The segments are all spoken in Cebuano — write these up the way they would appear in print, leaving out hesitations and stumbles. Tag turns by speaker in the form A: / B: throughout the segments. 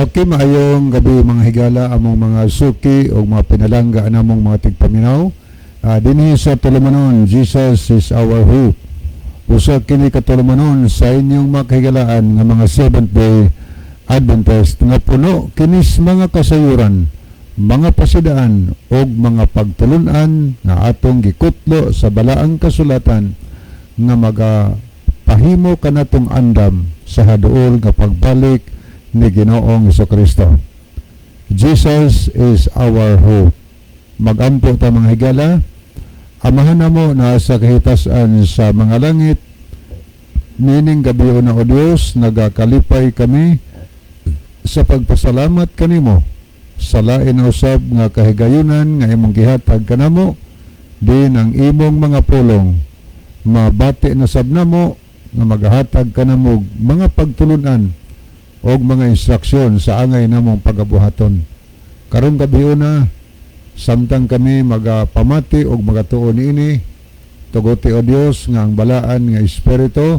A: Okay, maayong gabi, mga higala, among mga suki o mga pinalangga namong mga tigpaminaw. Dinhi sa tulumanon, Jesus is Our Hope. Usa kini ka tulumanon sa inyong mga kahigalaan nga mga Seventh Day Adventist nga puno kinis mga kasayuran, mga pasidaan ug mga pagtulunan nga atong gikutlo sa balaang kasulatan nga maga pahimo kanatong andam sa haduol nga pagbalik ni Ginoong Kristo. Jesus is Our Hope. Magampo ta, mga higala. Amahan namo na sa kahitasan sa mga langit, nining gabi na, O Dios, nagakalipay kami sa pagpasalamat kanimo sa lain na usab nga kahigayunan nga imong gihatag kanamo din ang imong mga pulong. Mabati na sab namo nga magahatag kanamo mga pagtulunan og mga instruksyon sa angay namong pagabuhaton. Karong gabi una, samtang kami magapamati og magatuo niini, tuguti, O Dios, nga ang balaan nga espiritu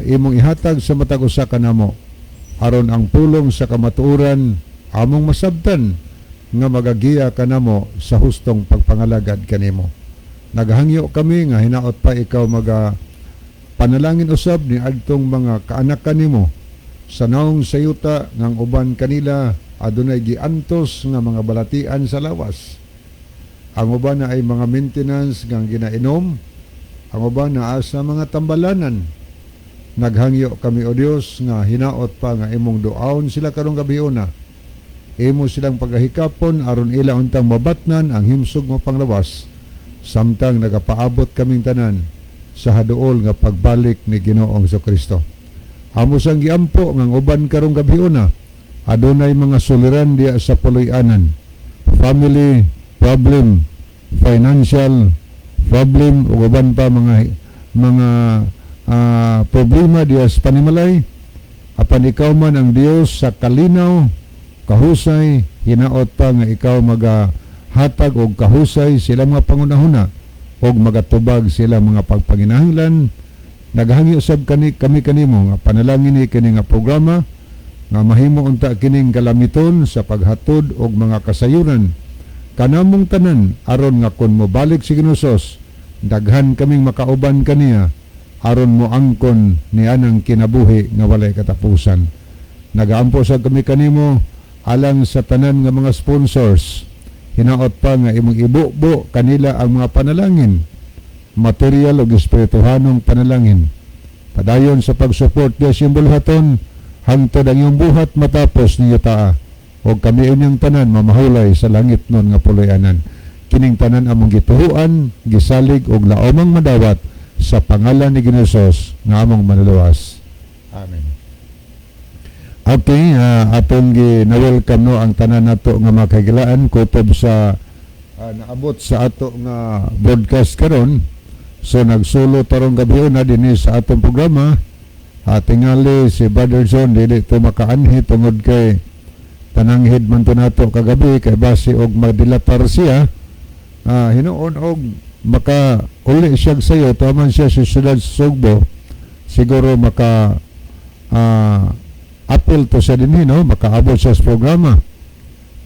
A: imong ihatag sa matag usa kanamo aron ang pulong sa kamatuoran among masabtan nga magagiya kanamo sa hustong pagpangalagad kanimo. Naghangyo kami nga hinaot pa ikaw maga panalangin usab ni adtong mga kaanak kanimo sa naong sa yuta nga ang uban kanila adunay giantos nga mga balatian sa lawas. Ang uban na ay mga maintenance nga ginainom, ang uban na sa mga tambalanan. Naghangyo kami, O Dios, nga hinaot pa nga imong duaon sila karong gabi una. Imo silang pagahikapon aron ila untang mabatnan ang himsog mo panglawas samtang nagapaabot kaming tanan sa haduol nga pagbalik ni Ginoong Kristo. Amo sang giampo nga ang uban karong gabi una adunay mga suliran diya sa puloy-anan. Family problem, financial problem ug uban pa mga problema diya sa panimalay. Apan ikaw man ang Dios sa kalinaw, kahusay, hinaot pa nga ikaw magahatag og kahusay sila mga pangunahuna og magatubag sila mga pagpanginahanglan. Naghangyo sab kani kami kanimo nga panalangin ni kini nga programa nga mahimo unta kining galamiton sa paghatod og mga kasayuran kanamong tanan aron nga kon mobalik si Ginoo, daghan kaming makauban kaniya aron mo angkon ni anang kinabuhi nga walay katapusan. Nagaampo sa kami kanimo alang sa tanan nga mga sponsors. Hinaot pa nga imong ibubo kanila ang mga panalangin, material ug espirituhanong panalangin. Padayon sa pag-support diya sa iyong buluhaton hangtod ang iyong buhat matapos niyo taa o kami inyong tanan mamahulay sa langit nun nga puloy-anan. Kining tanan among gituhuan, gisalig og laomang madawat sa pangalan ni Ginoo nga among manluluwas. Amen. Okay, atong gi na-welcome no ang tanan nato nga mga kahigalaan kutob sa naabot sa ato nga broadcast karon. So nagsulo tarong gabi na dinhi sa atong programa. Tingali si Brother John dili to makaanhi tungod kay tananghid man to nato kagabi kay base og madilatar siya. Hinuon og maka uli siya sayo taman siya sa siyudad sa Sugbo, siguro maka apil to siya dinhi no, makaabot siya sa programa.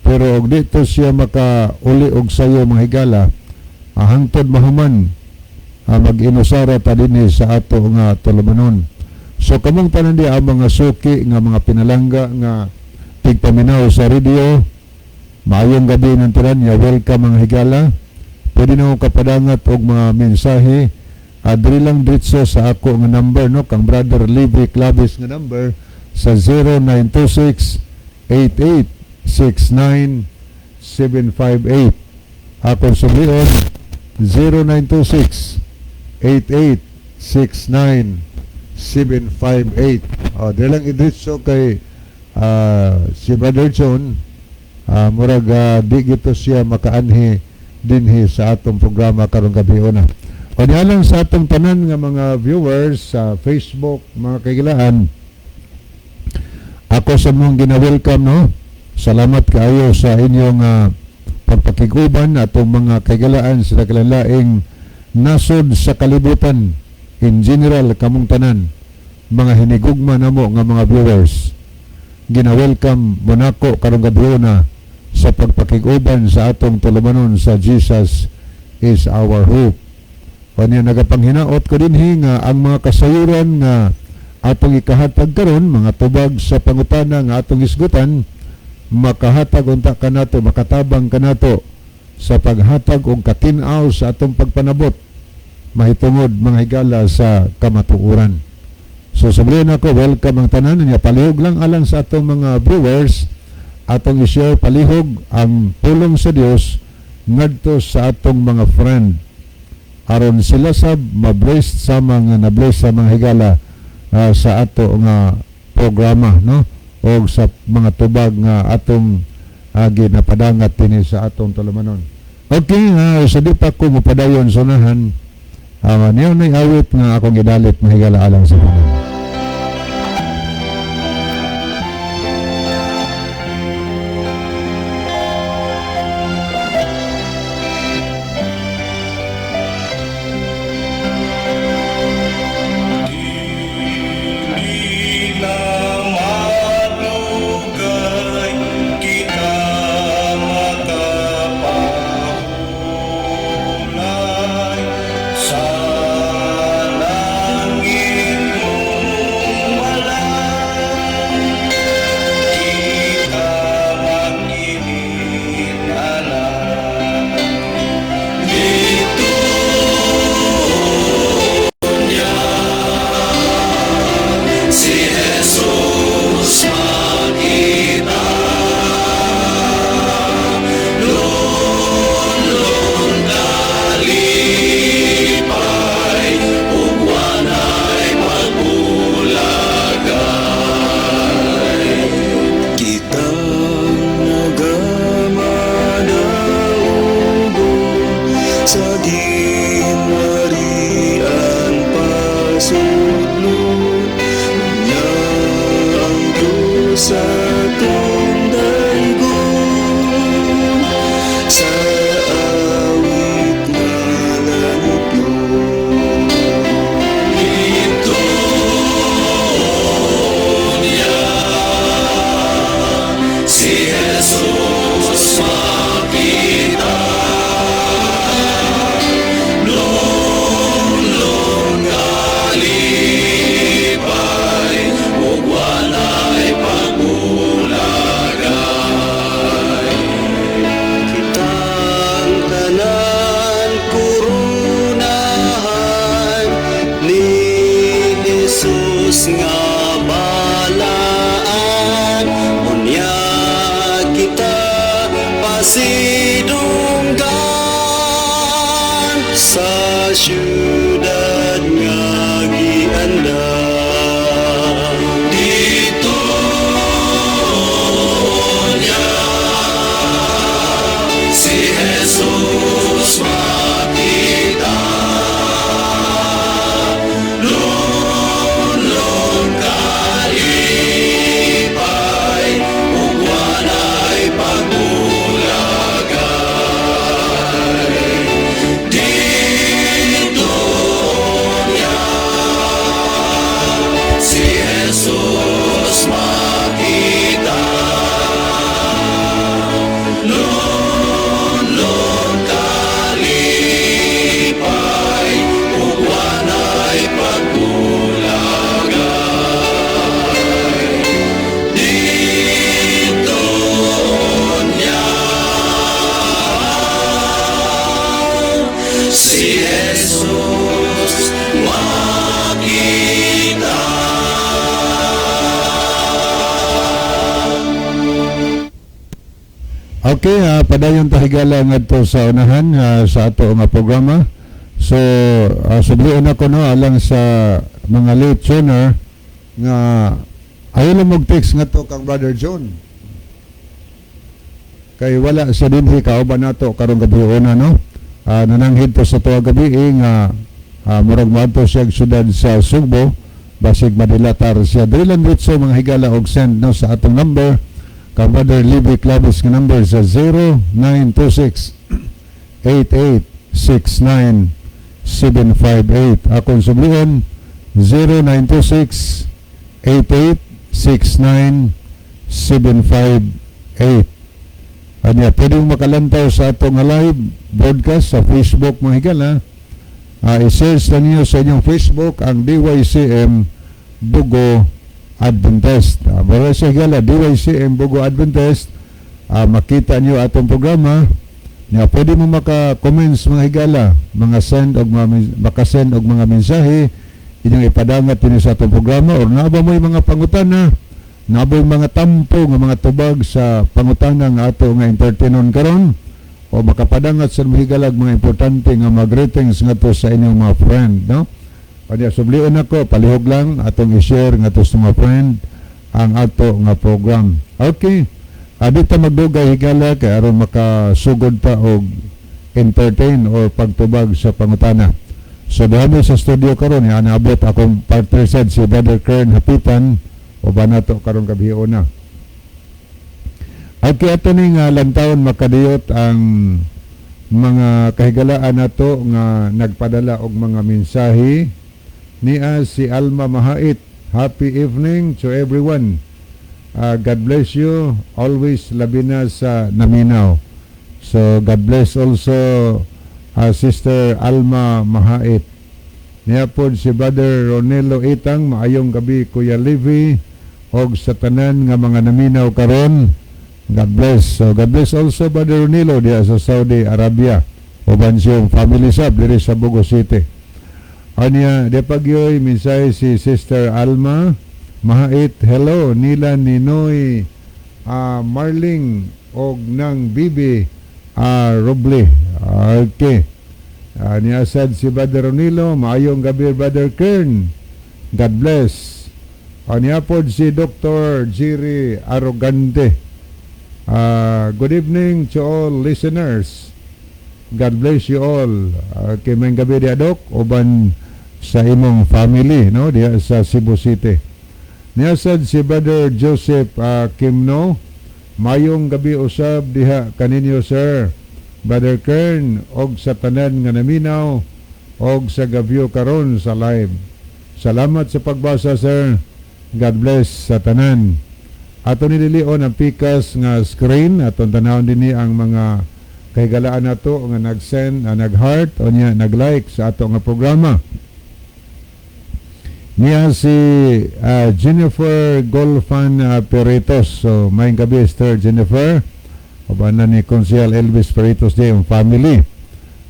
A: Pero og dito siya maka uli og sayo, mga higala, hangtod mahuman, mag-inusara ta dinhi sa ato nga tulumanon. So kamong tanan di ang mga suki nga mga pinalangga nga tigpaminaw sa radio, maayong gabi ng tanan ya. Welcome, mga higala. Pwede na ko kapadangat og mga mensahe. Adri lang diretso sa ako nga number no, kang Brother Libby Clavis nga number sa 0926 8869 758. Akong sublion, 0926 8869 758. Oh, di lang idritso kay si Brother John, murag di gito siya makaanhi dinhi sa atong programa karong gabi una. O diha lang sa atong tanan nga mga viewers sa Facebook, mga kahigalaan, ako sa mong gina-welcome no. Salamat kaayo sa inyong pagpakiguban atong mga kahigalaan sa laing nasod sa kalibutan in general. Kamong tanan mga hinigugma namo nga mga viewers. Gina-welcome mo nako karong gabiuna sa pagpakig-uban sa atong tulumanon sa Jesus is Our Hope. Kanya nagapanghinaot ko dinhi nga ang mga kasayuran nga atong ikahatag karon, mga tubag sa pangutana nga atong hisgutan, makahatag unta kanato, makatabang kanato sa paghatag og katin-aw sa atong pagpanabot mahitungod, mga higala, sa kamatuoran. So sabihin ako, welcome ang tanan niya. Palihog lang alang sa atong mga viewers, atong i-share palihog ang pulong sa Dios ngadto sa atong mga friend aron sila sab ma-bless sa mga na-bless sa mga higala sa ato nga programa, no, o sa mga tubag nga atong ginapadangat dinhi sa atong tulumanon. Okay, sa di pa ko mopadayon sa unahan, niyo na awit nga akong gidalit, mga higala, alang sa tanan.
B: Dili na madugay kita makapahulay sa langit mong balay kita magkilid-anay dito niya si Jesus makita lunlun kalipay ug walay pagbulagay.
C: Kitang nagamadaugo sa ginharian pasudlon niya ang krus atong daygon sa awit nga langitnon.
B: Dito niya si Jesus makita lunlun kalipay ug walay pagbulagay.
C: Kitang tanan kurunahan ni Jesus nga balaan unya kita pasidunggan sa syudad nga giandam.
B: Dito niya si Jesus makita lunlun kalipay ug walay pagbulagay. Dito niya si Jesus makita lunlun kalipay ug walay pagbulagay. Dito niya si Jesus makita.
A: Okay, padayon ta, higala, ngadto sa unahan sa ato nga programa. So, sublion ako, no, alang sa mga late tuner nga ayaw lang mag-text ngadto kang Brother John. Kay wala siya dinhi kauban nato karong gabi una, no. Nananghid to sa tuwa gabi eh, nga murag moadto siya og syudad sa Sugbo, basig madilatar siya. Dili lang diretso, mga higala, og send, no, sa atong number kang Brother Libby Clavis nga number sa 0926 8869 758. Akong sublion, 0926 8869 758. Anya, pwede mo makalantaw sa atong live broadcast sa Facebook, mga higala. I-search na niyo sa inyong Facebook ang DYCM Bogo Adventist. Mura sa higala, DYCM Bogo Adventist. Makita niyo atong programa. Nya, pwede mo maka-comments, mga higala, mga send og mga makasend og mga mensahe inyong ipadangat dinhi sa atong programa or naa ba mo mga pangutana, naa ba mga tampo nga mga tubag sa pangutana nga ato nga entertainon karon o makapadangat sa mga higalag mga importante nga mga greetings ngadto sa inyong mga friend, no? Kanya sublion ako, palihog lang atong i-share ngadto sa mga friend ang ato nga program. Okay. Adi ta magdugay, higala, kay aron makasugod ta og entertain or pagtubag sa pangutana. So dahil sa studio karon ya naabot akong partner said si Brother Kern Hapitan uban nato karong gabi una. Okay, ato ning lantawon makadiyot ang mga kahigalaan nato nga nagpadala og mga mensahe. Niya si Alma Mahait. Happy evening to everyone. God bless you always, labi na sa naminaw. So God bless also Sister Alma Mahait. Niya pod si Brother Ronelo Itang, maayong gabi, Kuya Levi, og sa tanan nga mga naminaw karon. God bless. So God bless also Brother Ronelo diya sa Saudi Arabia. Uban siyang family sab diri sa Bogo City. Anya, di pagyoy mensahe si Sister Alma Mahait, hello nila Ninoy Marling og nang Bibi Roble. Okay. Niya sad si Brother Ronilo, maayong gabi, Brother Kern. God bless. Niya pod si Dr. Jerry Arrogante. Good evening to all listeners. God bless you all. Okay, maayong gabi diya, Dok, uban sa imong family, no, diya sa Cebu City. Niya sad si Brother Joseph Kimno, mayong gabi usab diha kaninyo, sir. Brother Kern og sa tanan nga naminaw og sa gabyo karon sa live. Salamat sa pagbasa, sir. God bless sa tanan. Ato nililion ang pikas nga screen, aton tanawon dinhi ang mga kahigalaan nato nga nag-send, nag-heart o niya nag-like sa ato nga programa. Niya si Jennifer Golfan Peritos. So, maayong gabi, Sister Jennifer. Uban na ni Konsehal Elvis Peritos di yung family.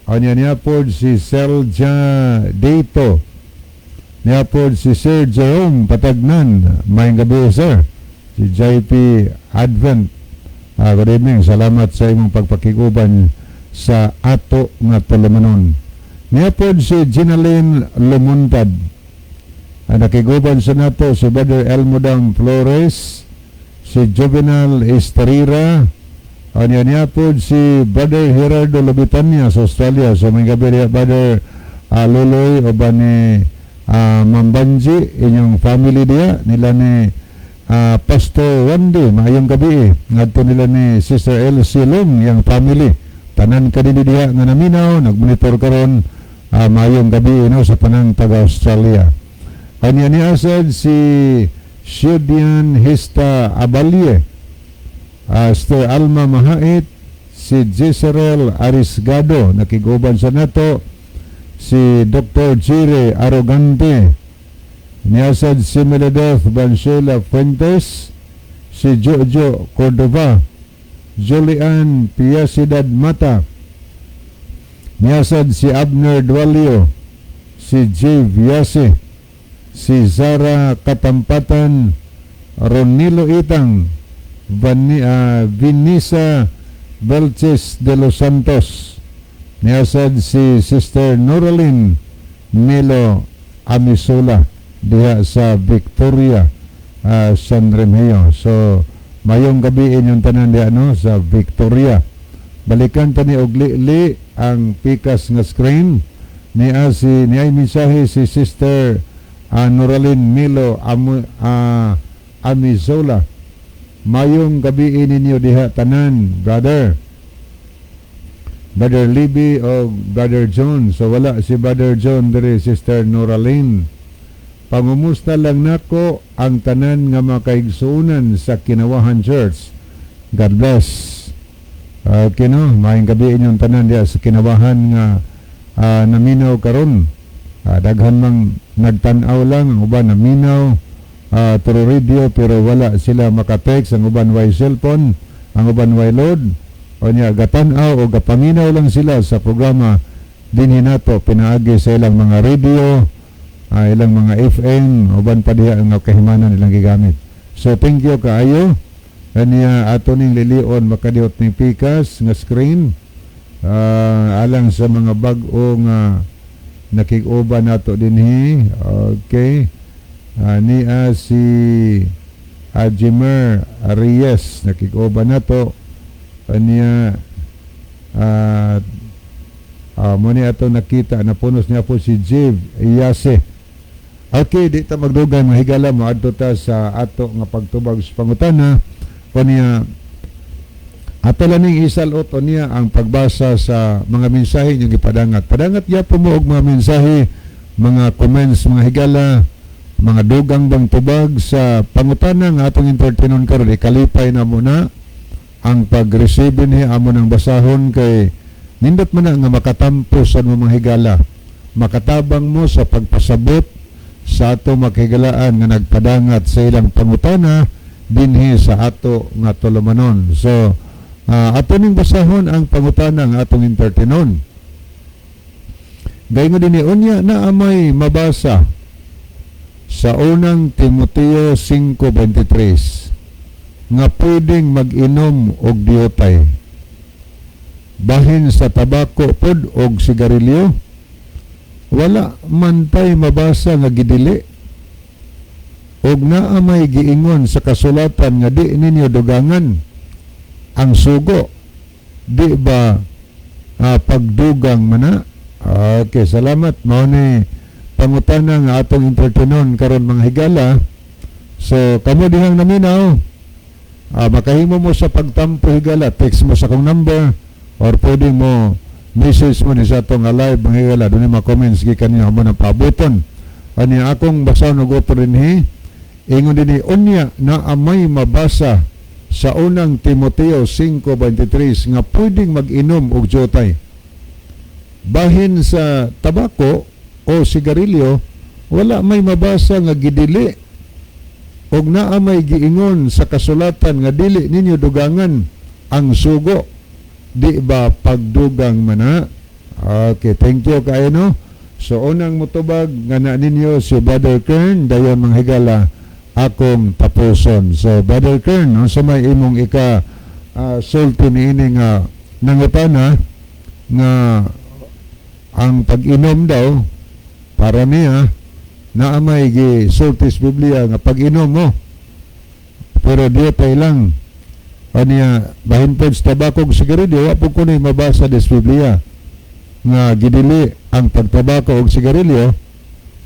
A: O niya niya po si Selja Dito. Niya po si Sir Jerome Patagnan. Maayong gabi, sir. Si JP Advent. Good evening. Salamat sa imong pagpakiguban sa ato nga tulumanon. Niya po si Ginaline Lumuntad. Nakiguban sa nato si Brother Elmodam Flores, si Juvenal Estrera, niya niya po si Brother Gerardo Lobitania sa Australia. So maayong gabi diya, Brother Loloy, uban ni Mambanji, inyong family diya, nila ni Pastor Wendy, maayong gabi eh. Ngadto nila ni Sister Elsie Long, yang family. Tanan ka din diya nga naminaw, nagmonitor karon, maayong gabi no, sa panang taga Australia. Kanya ni Asad si Shudian Hista Abalie, Sister Alma Mahait, si Jezreel Arisgado, nakiguban sa nato, si Dr. Jire Arrogante, niyasad si Meladeth Bansuela Fuentes, si Jojo Cordova, Julian Piacidad Mata, niyasad si Abner Dualio, si J. Viase, si Zara Katampatan, Ronilo Itang, Vinisa Belches de los Santos, niyasad si Sister Noralyn Melo Amisola diha sa Victoria, San Remigio. So, mayong gabi inyong tanan diha no sa Victoria. Balikan ta ni og li ang pikas nga screen ni si ni ay mensahe si Sister Noralyn Milo Amizola. Mayong gabi ninyo diha tanan, brother. Brother Libby o Brother John. So wala si Brother John diri, Sister Noralyn. Pangumusta lang nako ang tanan nga makaigsuonan sa Kinawahan Church. God bless. Okay, no, maayong gabi inyong tanan diya sa Kinawahan nga naminaw karon. Daghan mang nagtan-aw lang, ang uban naminaw through radio pero wala sila maka-text, ang uban way cellphone, ang uban way load. O niya, gatan-aw o gapaminaw lang sila sa programa dinhi nato pinaagi sa ilang mga radio, ilang mga FM, uban pa diha nga kahimanan ilang gigamit. So thank you kaayo. Kaniya ato ning lilion makadihot ning pikas nga screen alang sa mga bag-o nga nakig-uban nato dinhi. Okay. Niya si Ajimer Arias, nakig-uban nato. Kaniya mo ni ato nakita na punos niya po si Jiv Iyase. Okay, di ta magdugay, mga higala, moadto ta sa ato nga pagtubag sa pangutana. Kaniya ato lang ning isalot o niya ang pagbasa sa mga mensahe inyong gipadangat. Padangat gyapon mo og mga mensahe, mga comments, mga higala, mga dugang bang tubag sa pangutana nga atong entertainon karon. Ikalipay na mo na ang pag-receive ni amo ng basahon kay nindot man na nga makatampo sa mo, mga higala, makatabang mo sa pagpasabot sa ato makigalaan nga nagpadangat sa ilang pangutana dinhi sa ato nga tulumanon. So ato ning basahon ang pangutana nga atong entertainon. Gayon dinhi, unya na amay mabasa sa Unang Timoteo 5:23 nga pwedeng mag-inom og diutay bahin sa tabako pod og sigarilyo? Wala man tay mabasa nga gidili og naa may giingon sa kasulatan nga di ninyo dugangan ang sugo. Di ba pagdugang mana? Okay, salamat. Mao ni pangutana nga atong entertainon karon, mga higala. So kamo dihang naminaw, makahimo mo sa pagtampo, higala. Text mo sa akong number or pwede mo message mo ni sa atong nga live, mga higala. Doon mga comments gikan niyo mo ng paabuton. Ani akong basahon og otro dinhi. Ingon dinhi, unya na amay mabasa sa Unang Timoteo 5:23 nga pwedeng mag-inom og diutay bahin sa tabako o sigarilyo? Wala may mabasa nga gidili og naa may giingon sa kasulatan nga dili ninyo dugangan ang sugo. Di ba pagdugang mana? Okay, thank you kaayo, no. So unang mutubag nga na ninyo si Brother Kern, dayon, mga higala, akong tapuson. So Brother Kern, unsa may imong ika sulti niini nga nangutana nga ang pag-inom daw para niya naa may gi sulti sa Biblia nga pag-inom mo pero di pa lang? Aniya bahin pod sa tabako ug sigarilyo, wa po ko ni mabasa des Biblia nga gidili ang pagtabako og sigarilyo.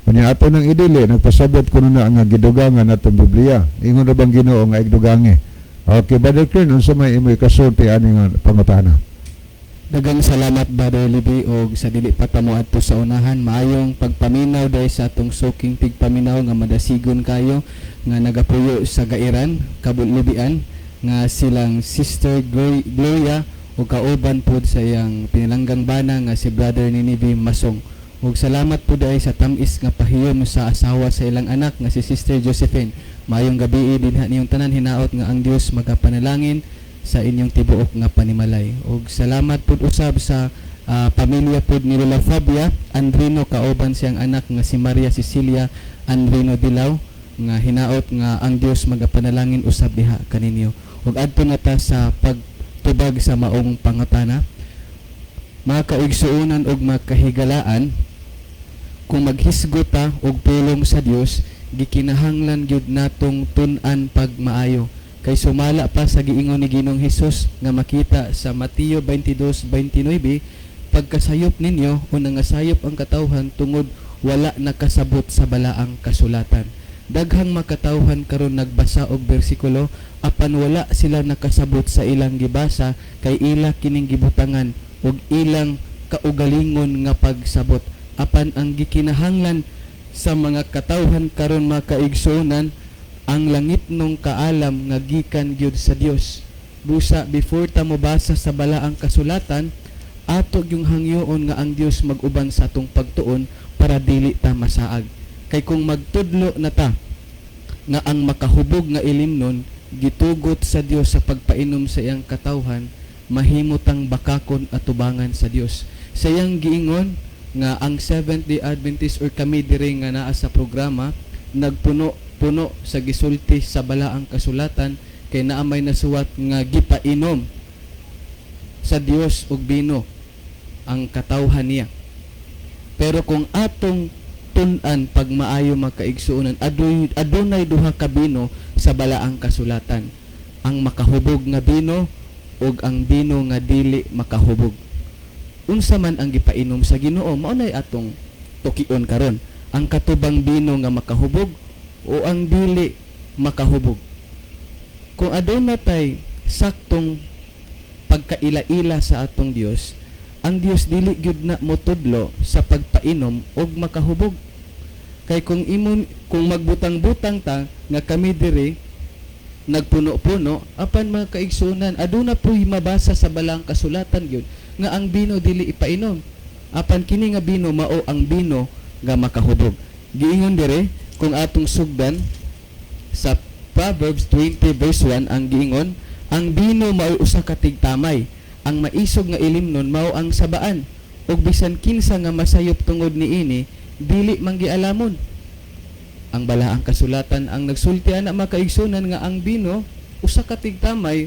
A: Aniya ato nang idili, nagpasabot kuno na nga gidugangan atong Biblia? Ingon ra bang Ginoo nga igdugangi? Okay, Brother Kern, unsa may imoy kasulti ani nga pangutana?
D: Daghang salamat, Brother Libby, og sa dili pa ta moadto sa unahan, maayong pagpaminaw dahil sa atong suking tigpaminaw nga madasigon kayo nga nagapuyo sa Gairan, Kabulubian, nga silang Sister Gloria ug kauban pod sa iyang pinilanggang bana nga si Brother Ninibi Masong. Ug salamat pod ay sa tam-is nga pahiyom sa asawa sa ilang anak nga si Sister Josephine. Maayong gabi dinha niyong tanan, hinaot nga ang Dios magapanalangin sa inyong tibuok nga panimalay. Ug salamat pud usab sa pamilya pud ni Lola Fabia Andrino kauban siyang anak nga si Maria Cecilia Andrino Dilaw nga hinaot nga ang Dios magapanalangin usab diha kaninyo. Ug adto na ta sa pagtubag sa maong pangutana. Mga kaigsuonan ug mga kahigalaan, kung maghisgot ta og pulong sa Dios, gikinahanglan gyud natong tun-an pagmaayo. Kay sumala pa sa giingon ni Ginoong Hesus nga makita sa Mateo 22:29, "Pagkasayop ninyo o nangasayop ang katawhan tungod wala nakasabot sa balaang kasulatan." Daghang makatawhan karon nagbasa og bersikulo apan wala sila nakasabot sa ilang gibasa kay ila kining gibutangan og ilang kaugalingon nga pagsabot. Apan ang gikinahanglan sa Sa mga katawhan karon, mga kaigsuonan, ang langitnong kaalam nga gikan gyud sa Dios. Busa before ta mobasa sa balaang kasulatan, ato yung hangyoon nga ang Dios mag-uban sa atong pagtuon para dili ta masaag. Kay kung magtudlo na ta nga ang makahubog nga ilimnon gitugot sa Dios sa pagpainom sa iyang katawhan, mahimo tang bakakon atubangan sa Dios. Sa iyang giingon nga ang Seventh Day Adventist or kami diri nga naa sa programa nagpuno puno sa gisulti sa balaang kasulatan kay naa may nasuwat nga gipainom sa Dios og bino ang katawhan niya. Pero kung atong tun-an pagmaayo, mga kaigsuonan, adunay duha ka bino sa balaang kasulatan: ang makahubog nga bino ug ang bino nga dili makahubog. Unsa man ang gipainom sa Ginoo, mao nay atong tukion karon: ang katubang bino nga makahubog o ang dili makahubog. Kung aduna tay saktong pagkaila-ila sa atong Dios, ang Dios dili gyud na motudlo sa pagpainom og makahubog. Kay kung magbutang-butang ta nga kami diri nagpuno-puno, apan, mga kaigsunan, aduna po'y mabasa sa balaang kasulatan gyud nga ang bino dili ipainom. Apan kini nga bino mao ang bino nga makahubog. Giingon dire, kung atong sugdan sa Proverbs 20 verse 1, ang giingon, "Ang bino mao usa ka tigtamay, ang maisog nga ilimnon mao ang sabaan, ug bisan kinsa nga masayop tungod niini dili manggialamon." Ang balaang kasulatan ang nagsulti ana, mga kaigsunan, nga ang bino usa ka tigtamay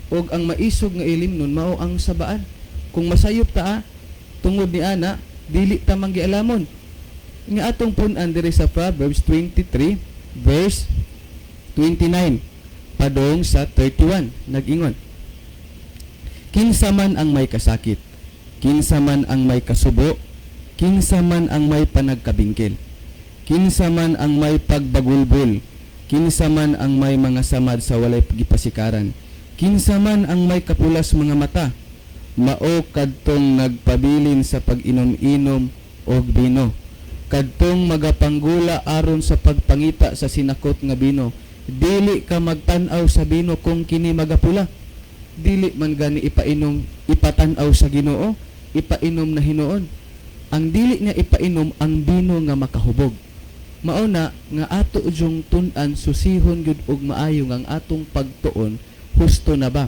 D: ug ang maisog nga ilimnon mao ang sabaan. Kung masayop ta tungod ni ana, dili ta manggialamon. Nga atong pun-an diri sa Proverbs 23 verse 29 padong sa 31, nag-ingon, "Kinsa man ang may kasakit, kinsa man ang may kasubo, kinsa man ang may panagkabingkil, kinsa man ang may pagbagulbol, kinsa man ang may mga samad sa walay gipasikaran, kinsa man ang may kapulas mga mata, mao kadtong nagpabilin sa pag-inom-inom og bino, kadtong magapanggula aron sa pagpangita sa sinakot nga bino. Dili ka magtan-aw sa bino kung kini magapula." Dili man gani ipainom, ipatan-aw sa Ginoo, ipainom na hinuon. Ang dili niya ipainom, ang bino nga makahubog. Mao na nga ato jung tun-an, susihon gyud og maayo nga ang atong pagtuon husto na ba.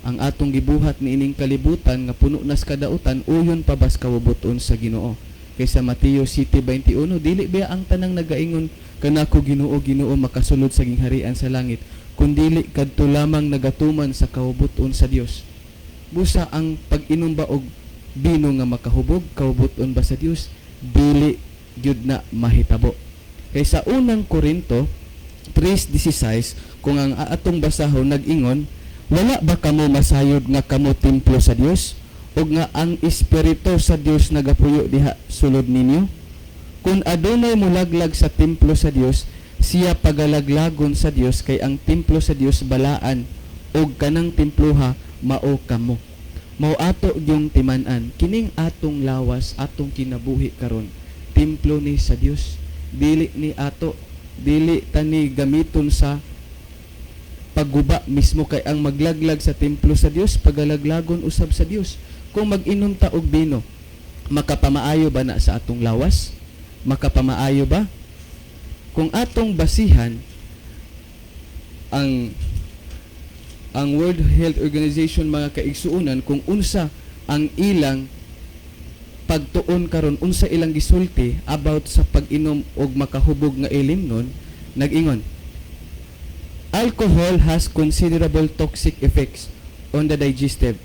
D: Ang atong gibuhat niining kalibutan nga puno nas kadautan, uyon pa bas kawubuton sa Ginoo? Kay sa Mateo 7:21, "Dili biya ang tanang nagaingon kanako, 'Ginoo, Ginoo,' makasulod sa gingharian sa langit, kundili kadto lamang nagatuman sa kawubuton sa Dios." Busa ang pag-inom ba og bino nga makahubog, kawubuton ba sa Dios? Dili gyud na mahitabo. Kay sa Unang Korinto 3:16, kung ang atong basahon, nag-ingon, "Wala ba kamo masayod nga kamo templo sa Dios ug nga ang espiritu sa Dios nagapuyo diha sulod ninyo? Kung adunay mulaglag sa templo sa Dios, siya pagalaglagon sa Dios, kay ang templo sa Dios balaan ug kanang temploha mao kamo." Mao ato yung timan-an kining atong lawas, atong kinabuhi karon, templo ni sa Dios, dili ni ato. Dili tani gamiton sa pagguba mismo, kay ang maglaglag sa templo sa Dios pagalaglagon usab sa Dios. Kung mag-inom ta og bino, makapamaayo ba na sa atong lawas? Makapamaayo ba? Kung atong basihan ang World Health Organization, mga kaigsuonan, kung unsa ang ilang pagtuon karon, unsa ilang gisulti about sa pag-inom og makahubog nga ilimnon, nag-ingon, "Alcohol has considerable toxic effects on the digestive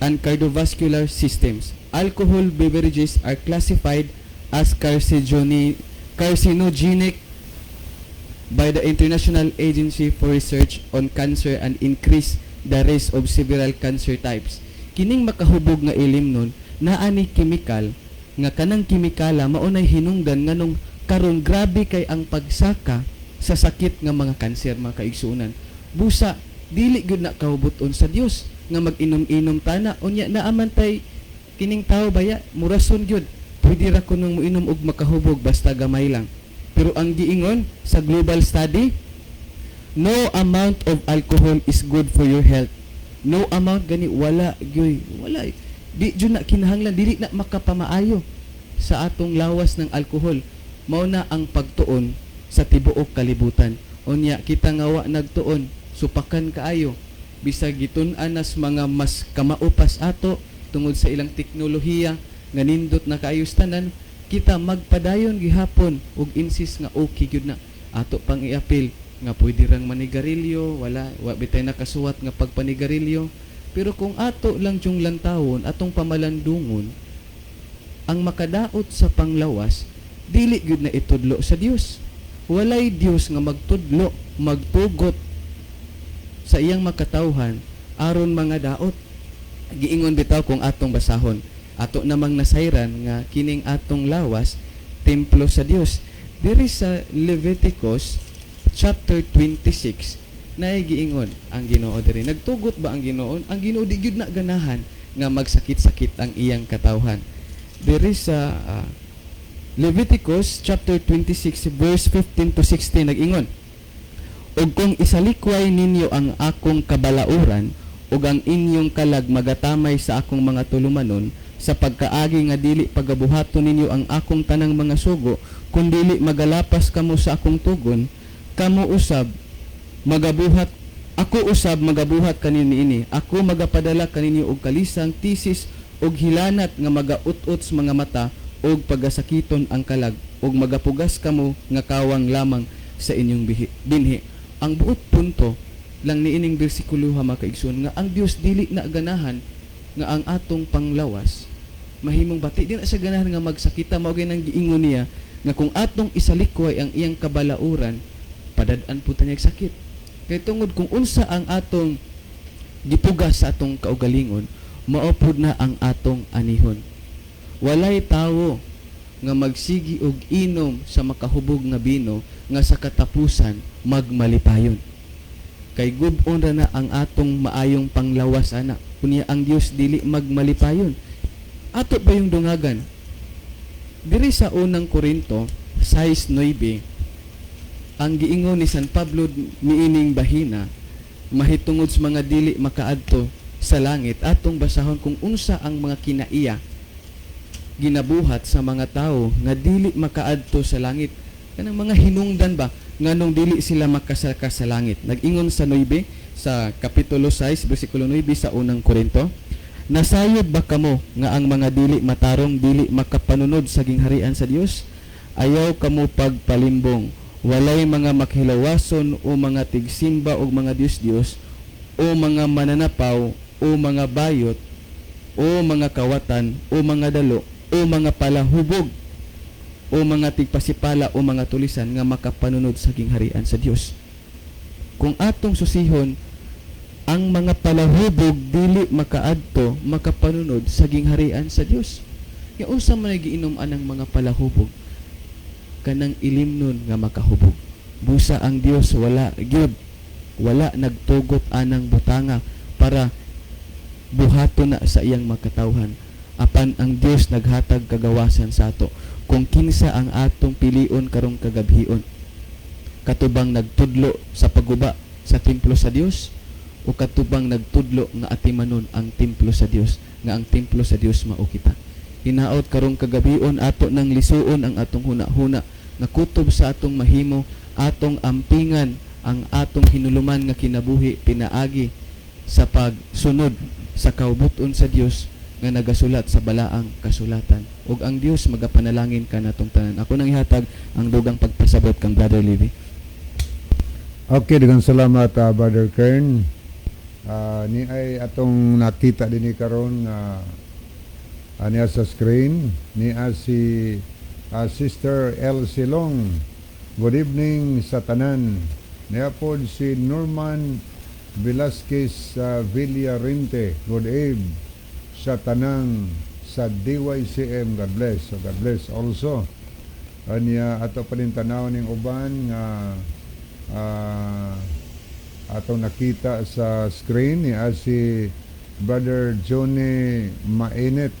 D: and cardiovascular systems. Alcohol beverages are classified as carcinogenic by the International Agency for Research on Cancer and increase the risk of several cancer types." Kining makahubog nga ilimnon, naa ni chemical nga kanang kimikala mao nay hinungdan nganong karon grabe kay ang pagsaka sa sakit nga mga kanser, mga kaigsuonan. Busa dili gyud na kaubuton sa Dios nga mag-inom-inom tana. Unya naa man tay kining tao baya murason gyud. Pwede Pwede ra ko nang moinom og makahubog basta gamay lang. Pero ang giingon sa global study, no amount of alcohol is good for your health. No amount gani, wala gyoy, wala. Di jud na kinahanglan, dili na makapamaayo sa atong lawas ng alkohol. Mao na ang pagtuon sa tibuok kalibutan. Unya kita nga wa nagtuon, supakan kaayo bisag gitun-an nas mga mas kamao pas ato tungod sa ilang teknolohiya nga nindot na kaayo sa tanan, kita magpadayon gihapon og insist nga okay gyud na. Ato pang iapil nga pwede rang manigarilyo, wala wa bitay nakasuwat nga pagpanigarilyo. Pero kung ato lang yung lantawon, atong pamalandungon ang makadaot sa panglawas, dili gyud na itudlo sa Dios. Walay Dios nga magtudlo, magtugot sa iyang makatawhan aron mga daot. Giingon bitaw kung atong basahon, ato namang nasayran nga kining atong lawas templo sa Dios. Diri sa Leviticus chapter 26, naay giingon ang Ginoo diri. Nagtugot ba ang Ginoo? Ang Ginoo di gyud na ganahan nga magsakit-sakit ang iyang katawhan. Diri sa Leviticus chapter 26 verse 15 to 16, nag-ingon, "Ug kung isalikway ninyo ang akong kabalauran ug ang inyong kalag magatamay sa akong mga tulumanon sa pagkaagi nga dili pagabuhaton ninyo ang akong tanang mga sugo, kun dili magalapas kamo sa akong tugon, kamo usab magabuhat, ako usab magabuhat kaninyo niini. Ako magapadala kaninyo og kalisang, tisis ug hilanat nga magaut-ut sa mga mata ug pagasakiton ang kalag, ug magapugas kamo nga kawang lamang sa inyong binhi." Ang buot punto lang niining bersikulo ha, mga kaigsoon, nga ang Dios dili na ganahan nga ang atong panglawas mahimong bati. Di na siya ganahan nga magsakita. Mao gyud ang giingon niya nga kung atong isalikway ang iyang kabalauran, padad-an po ta niya og sakit, kay tungod kung unsa ang atong gipugas sa atong kaugalingon, mao pud na ang atong anihon. Walay tawo nga magsigi og inom sa makahubog nga bino nga sa katapusan magmalipayon, kay gub-on ra na ang atong maayong panglawas ana. Unya ang Dios dili magmalipayon. Ato ba yung dungagan diri sa Unang Korinto 6:9, ang giingon ni San Pablo niining bahina mahitungod sa mga dili makaadto sa langit? Atong basahon kung unsa ang mga kinaiya ginabuhat sa mga tawo nga dili makaadto sa langit, kanang mga hinungdan ba nganong dili sila makasaka sa langit. Nag-ingon sa 9, sa kapitulo 6 bersikulo 9 sa Unang Korinto, "Nasayod ba kamo nga ang mga dili matarong dili makapanunod sa gingharian sa Dios? Ayaw kamo pagpalimbong. Walay mga makilawason o mga tigsimba og mga dios-dios o mga mananapaw o mga bayot o mga kawatan o mga dalo o mga palahubog o mga tigpasipala o mga tulisan nga makapanunod sa gingharian sa Dios." Kung atong susihon, ang mga palahubog dili makaadto, makapanunod sa gingharian sa Dios. Ya unsa man ay giinom anang mga palahubog? Kanang ilimnon nga makahubog. Busa ang Dios wala gyud, wala nagtugot anang butanga para buhaton na sa iyang makatawhan. Apan ang Dios naghatag kagawasan sa ato kung kinsa ang atong pilion karong kagabhion: katubang nagtudlo sa pagguba sa templo sa Dios o katubang nagtudlo nga atimanon ang templo sa Dios, nga ang templo sa Dios mao kita. Hinaot karong kagabhion ato nang lisuon ang atong huna-huna nga kutob sa atong mahimo, atong ampingan ang atong hinuluman nga kinabuhi pinaagi sa pagsunod sa kaubuton sa Dios nga nagasulat sa balaang kasulatan. Ug ang Dios magapanalangin kanatong tanan. Ako nang ihatag ang dugang pagpasabot kang Brother Levi.
A: Okay, daghang salamat, Brother Kern. Ni ay atong nakita dinhi karon nga niya sa screen ni si Sister Elsie Long. Good evening sa tanan. Niya pod si Norman Velasquez Villarente. Good eve sa tanang sa DYCM. God bless. So God bless also. Anya ato pa din tanaw ning uban nga atong nakita sa screen ni si Brother Johnny Mainit.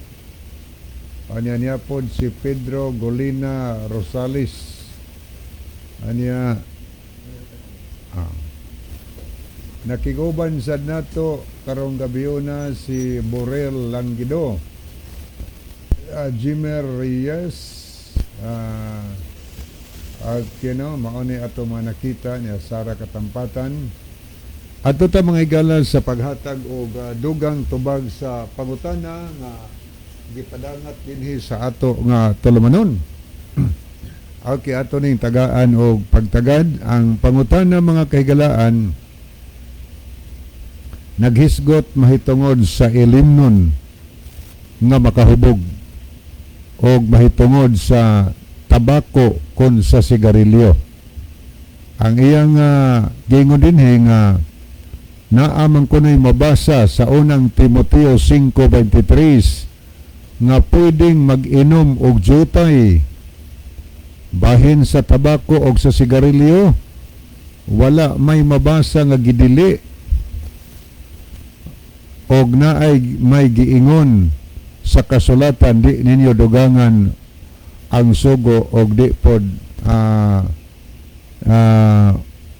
A: Anya niya pod si Pedro Golina Rosales. Anya nakiguban sad nato karong gabiuna si Borel Langido. Jimer Reyes, at mao ni ato mga nakita niya Sara Katampatan. Adto ta, mga higala, sa paghatag og dugang tubag sa pangutana nga gipadangat dinhi sa ato nga tulumanon. Okay, ato ning tagaan og pagtagad ang pangutana, mga kahigalaan, naghisgot mahitungod sa ilimnon nga makahubog og mahitungod sa tabako kon sa sigarilyo. Ang iyang giingon dinhi nga naa man kuno'y mabasa sa Unang Timoteo 5:23 nga pwedeng mag-inom og jutay. Bahin sa tabako og sa sigarilyo, wala may mabasa nga gidili og naay may giingon sa kasulatan, di ninyo dugangan ang sugo og di pod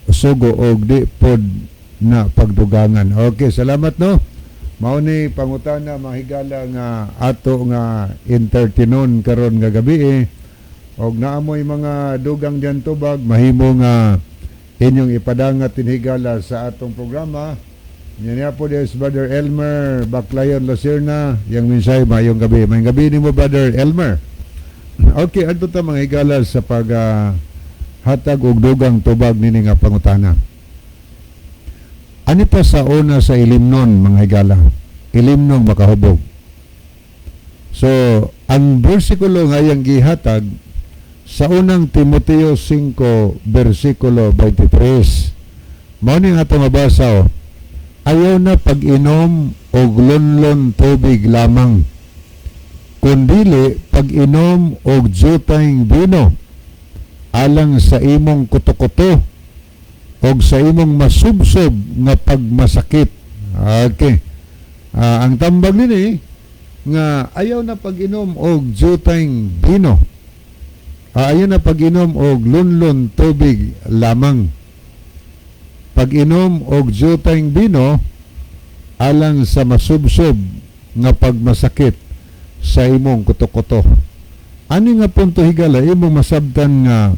A: sugo og di pod na pagdugangan. Okay, salamat, no. Mao ni pangutana, mga higala, nga ato nga entertainon karon nga gabi eh. Og naamoy mga dugang diyan tubag, mahimo nga inyong ipadangat, higala, sa atong programa. Yan niya po is Brother Elmer Baclayon Lacerna. Yang mensahe, maayong gabi. Maayong gabi nimo, Brother Elmer. Okay, adto ta, mga higala, sa pag hatag og dugang tubag nini nga pangutana. Ani pa sa una sa ilimnon, mga higala? Ilimnon makahubog. So, ang bersikulo nga iyang gihatag sa Unang Timoteo 5 bersikulo 23. Mao ni nga ato mabasa, oh. "Ayaw na pag-inom og lunlon tubig lamang, kundili pag-inom og jutayng bino alang sa imong kuto-kuto og sa imong masubsob nga pagmasakit." Okay. Ang tambag nini nga ayaw na pag-inom og jutayng bino. Ayaw na pag-inom og lunlon tubig lamang. Pag-inom og jutayng bino alang sa masubsob nga pagmasakit sa imong kuto-kuto. Ani nga punto, higala, imong masabtan nga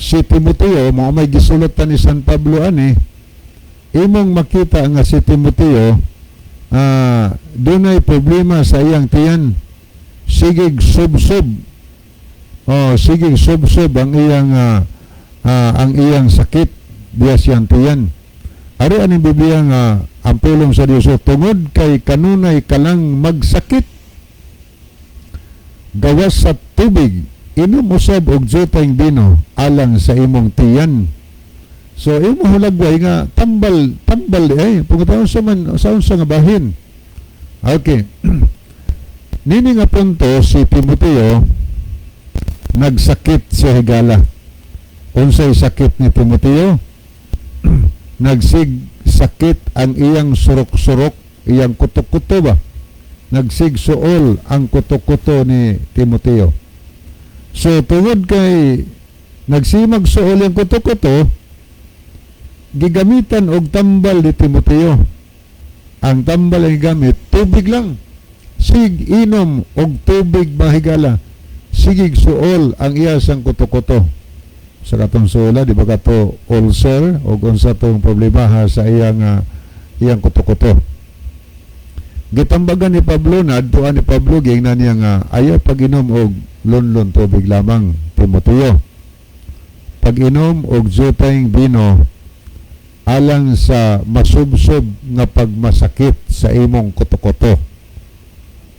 A: si Timoteo mao may gisulatan ni San Pablo ani. Imong makita nga si Timoteo dunay problema sa iyang tiyan, sigig subsob, oh, sigig subsob ang iyang sakit diya siyang tiyan. Ari aning Biblia nga ang pulong sa Dios, "Tungod kay kanunay ka lang magsakit gawas sa tubig, inom usab og jutayng bino alang sa imong tiyan." So imo hulagway nga tambal tambal eh pungutaon sa man sa unsa nga bahin. Okay, nini nga punto, si Timoteo nagsakit siya, higala. Unsay sakit ni Timoteo? Nagsig sakit ang iyang surok-surok, iyang kuto-kuto ba? Nagsig suol ang kuto-kuto ni Timoteo. So tungod kay nagsimag suol ang kuto-kuto, gigamitan og tambal ni Timoteo. Ang tambal ang gamit, tubig lang. Sig inom og tubig, mga higala. Sigig suol ang iya sang kuto-kuto. Sa katong suola, di ba kato ulcer o unsa tong problema ha sa iyang kuto-kuto. Gitambagan ni Pablo na adtuan ni Pablo, giingnan niya nga ayaw pag-inom og lunlon tubig lamang, Timoteo. Pag-inom og jutayng bino alang sa masubsob nga pagmasakit sa imong kuto-kuto.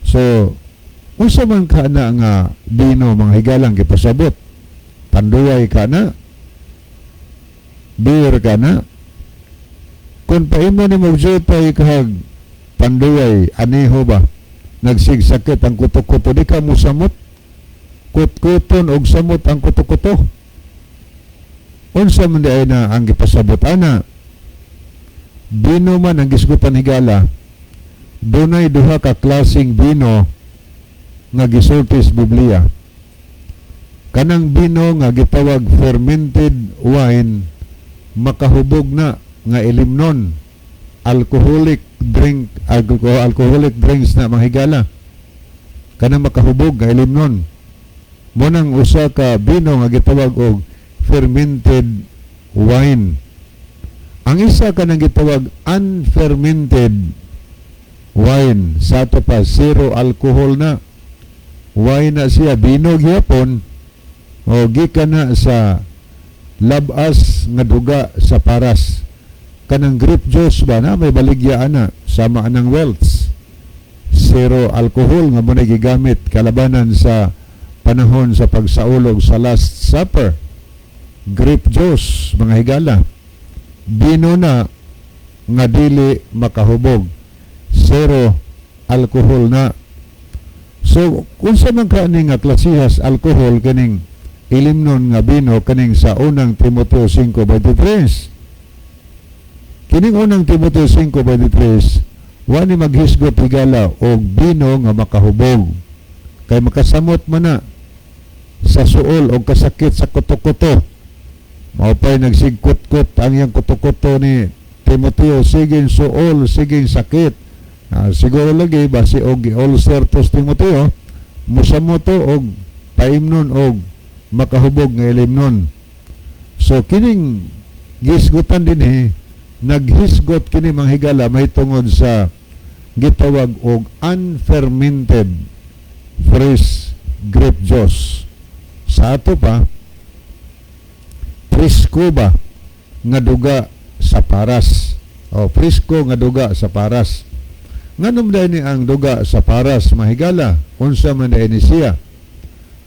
A: So, unsa man ka na nga bino, mga higalang, gipasabot? Tanduay ka na? Beer ka na? Kung paimo ni mo jutay kahag tanduay, aneho ba? Nagsigsakit ang kuto-kuto, di ka mo samot? Kutkuton og samot ang kuto-kuto. Unsa man di ay na ang gipasabot ana? Bino man ang gisgutan, higala. Dunay duha ka klaseng bino. nga gisulti sa Biblia. Kanang bino nga gitawag fermented wine, makahubog na nga ilimnon, alcoholic drink, alcoholic drinks na, mga higala. Kanang makahubog nga ilimnon mo nang usa ka bino nga gitawag og fermented wine. Ang isa kanang gitawag unfermented wine, sa ato pa zero alcohol na wine na siya, bino gyapon o gikan na sa labas nga duga sa paras, kanang grape juice ba na may baligya ana, sama anang Welch's, zero alcohol nga mo na gigamit kalabanan sa panahon sa pagsaulog sa Last Supper. Grape juice, mga higala, bino na nga dili makahubog, zero alcohol na. So unsa man ka ni nga klasihas alcohol kining ilimnon nga bino kaning sa Unang Timoteo 5:23? Kining Unang Timoteo 5:23, wa ni maghisgot, higala, og bino nga makahubog kay makasamot man na sa suol o kasakit sa kuto-kuto. Mao pa'y nagsigkot-kot ang iyang kuto-kuto ni Timoteo, siging suol, siging sakit. Siguro lagi basi og ulcer to si Timoteo, musamoto og paimnon og makahubog nga ilimnon. So kining gisgutan dinhi, naghisgot kini, mga higala, mahitungod sa gitawag og unfermented fresh grape juice. Sa ato pa, presko ba nga duga sa paras. O presko nga duga sa paras. Nganong ni ang duga sa paras, mga higala? Unsa man diay ni siya?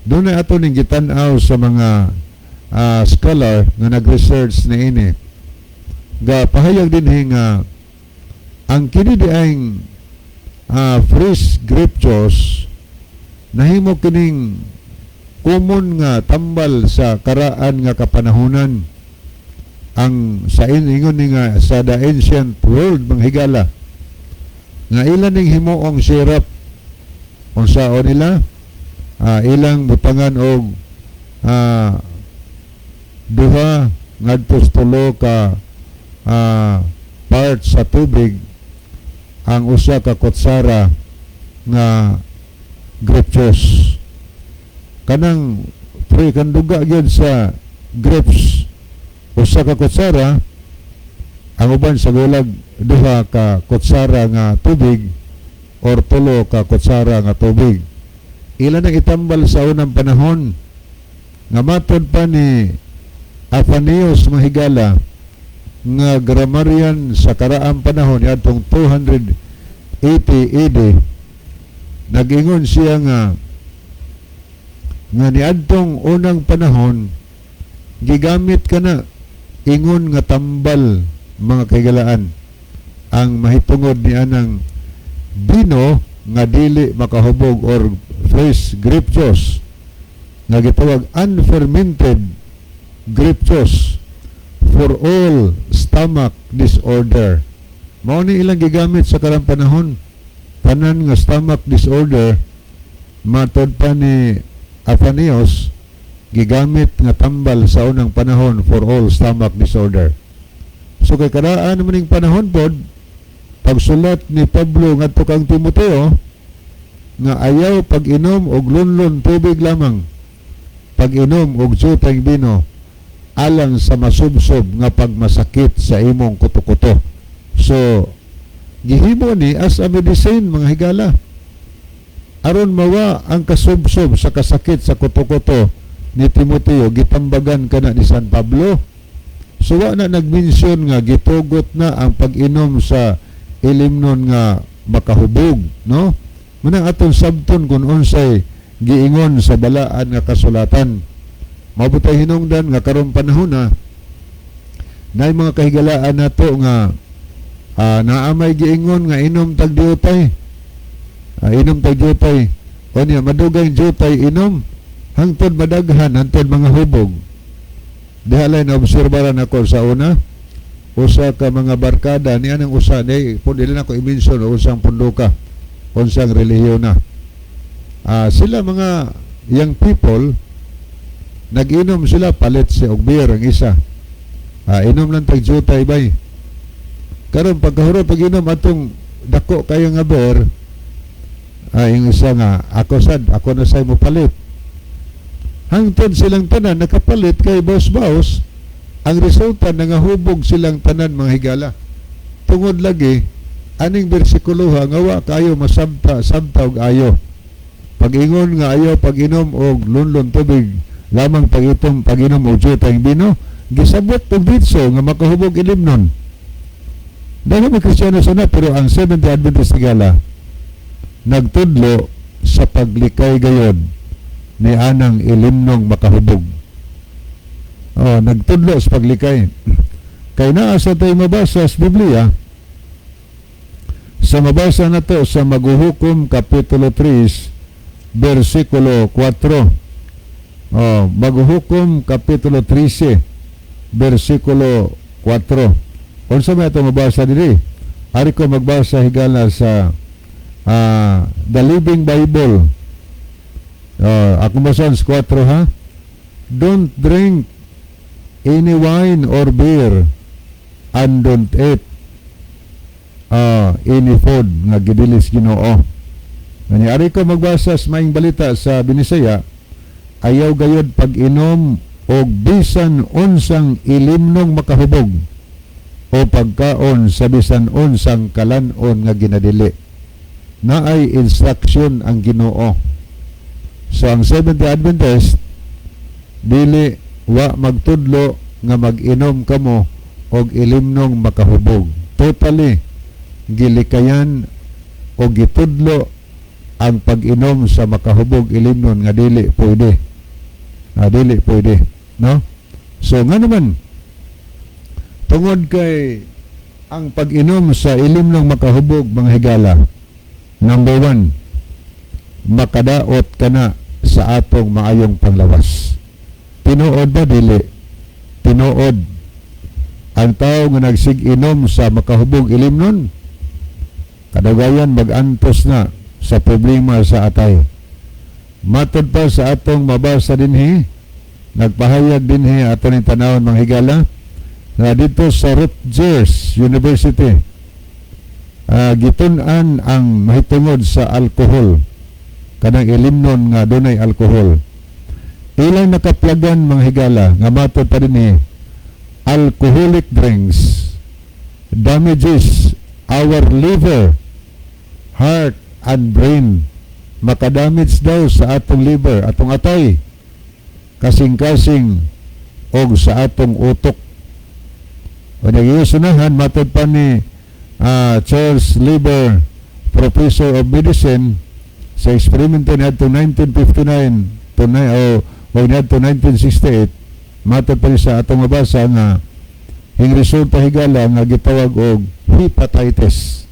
A: Doon na ato ning gitan-aw sa mga scholar nga nag-research na ini. Ga pahayag din nga ang kini diayng fresh grape juice nahimo kining common nga tambal sa karaan nga kapanahunan, ang sa ingon ni nga sa the ancient world, mga higala, nga ilan ning himuong syrup. Unsaon nila, ilang butangan og 2 ngadto sa 3 ka part sa tubig ang 1 ka kutsara nga grape juice, kanang pre kan duga gyud sa grapes, 1 ka kutsara. Ang uban sa gulag 2 ka kutsara nga tubig or 3 ka kutsara nga tubig, ilan ang itambal sa unang panahon nga matod pa ni Athenaeus, mga higala, nga grammarian sa karaang panahon yatong 280 AD. Nag-ingon siya nga niadtong unang panahon gigamit kana ingon nga tambal, mga kahigalaan, ang mahitungod ni anang bino nga dili makahubog or fresh grape juice nga gitawag unfermented grape juice for all stomach disorder. Mao ni ilang gigamit sa karang panahon, tanan nga stomach disorder. Matod pa ni Athenaeus, gigamit nga tambal sa unang panahon for all stomach disorder. So kay karaan man ning panahon pod pagsulat ni Pablo ngadto kang Timoteo nga ayaw pag-inom og lunlon tubig lamang, pag-inom og jutay bino alang sa masubsob nga pagmasakit sa imong kuto-kuto. So gihimo ni as a medicine, mga higala, aron mawa ang kasubsob sa kasakit sa kuto-kuto ni Timoteo. Gitambagan kana ni San Pablo. So wa na nagmensyon nga gitugot na ang pag-inom sa ilimnon nga makahubog, no? Manang atong sabton kung unsay giingon sa balaan nga kasulatan. Mabutay hinungdan nga karon panahon na nay mga kahigalaan nato nga naa may giingon nga inom tag diutay. Inom tag diutay. O niya madugay jutay inom hangtod madaghan, hangtod mga hubog. Diha lay na obserbaran ako sa una, usa ka mga barkada ni anang usa ni pud dili na ko i-mention o usang punduka, unsang relihiyon na. Sila mga young people, nag-inom sila, palit siya og beer ang isa. Inom lang tag jutay bay. Karon pagkahurot pag inom atong dako kayo nga beer, yung isa nga, ako sad, ako na say mo palit. Hangtod silang tanan nakapalit kay boss boss, ang resulta, nangahubog silang tanan, mga higala. Tungod lagi aning bersikulo ha, nga wa kayo masabta sabta og ayo. Pag-ingon nga ayaw pag-inom og lunlon tubig lamang pag-itom pag-inom og jutay bino, gisabot og ditso nga makahubog ilimnon. Dahil may Kristiyano sana, pero ang Seventh Adventist, higala, nagtudlo sa paglikay gayod ni anang ilimnong makahubog. Oh, nagtudlo sa paglikay. Kay naa sa tayo mabasa sa Biblia, sa mabasa na to sa Maguhukom Kapitulo 3, versikulo 4. Oh, Maguhukom Kapitulo 13, versikulo 4. Unsa may ato mabasa diri? Ari ko magbasa, higala, sa The Living Bible. Ako basahan sa 4 ha. "Don't drink any wine or beer and don't eat any food nga gidilis Ginoo." Ngani ari ko magbasa sa Maayong Balita sa Binisaya, ayaw gayod pag-inom og bisan unsang ilimnong makahubog o pagkaon sa bisan unsang kalanon nga ginadili. Naay instruction ang Ginoo. So ang Seventh-day Adventist dili wa magtudlo nga mag-inom kamo og ilimnong makahubog. Totally gilikayan o gitudlo ang pag-inom sa makahubog ilimnon nga dili pwede. Ah, dili pwede, no? So nga naman, tungod kay ang pag-inom sa ilimnong makahubog, mga higala, number one, makadaot ka na sa atong maayong panglawas. Tinuod ba dili? Tinuod. Ang tao nga nagsig-inom sa makahubog ilimnon, kadagayan mag-antos na sa problema sa atay. Matod pa sa atong mabasa dinhi, nagpahayag dinhi ato ning tanawon, mga higala, na dito sa Rutgers University, gitun-an ang mahitungod sa alkohol, kanang ilimnon nga dunay alkohol. Ilang nakaplagan, mga higala, nga matod pa dinhi, alcoholic drinks damages our liver, heart, and brain. Makadamage daw sa atong liver, atong atay, kasing-kasing og sa atong utok. O nagisunahan, matod pa ni Charles Lieber, Professor of Medicine, sa eksperimento niadto 1959 to o niadto 1968, matod pa ni sa atong mabasa nga ang resulta, higala, nga gitawag og hepatitis,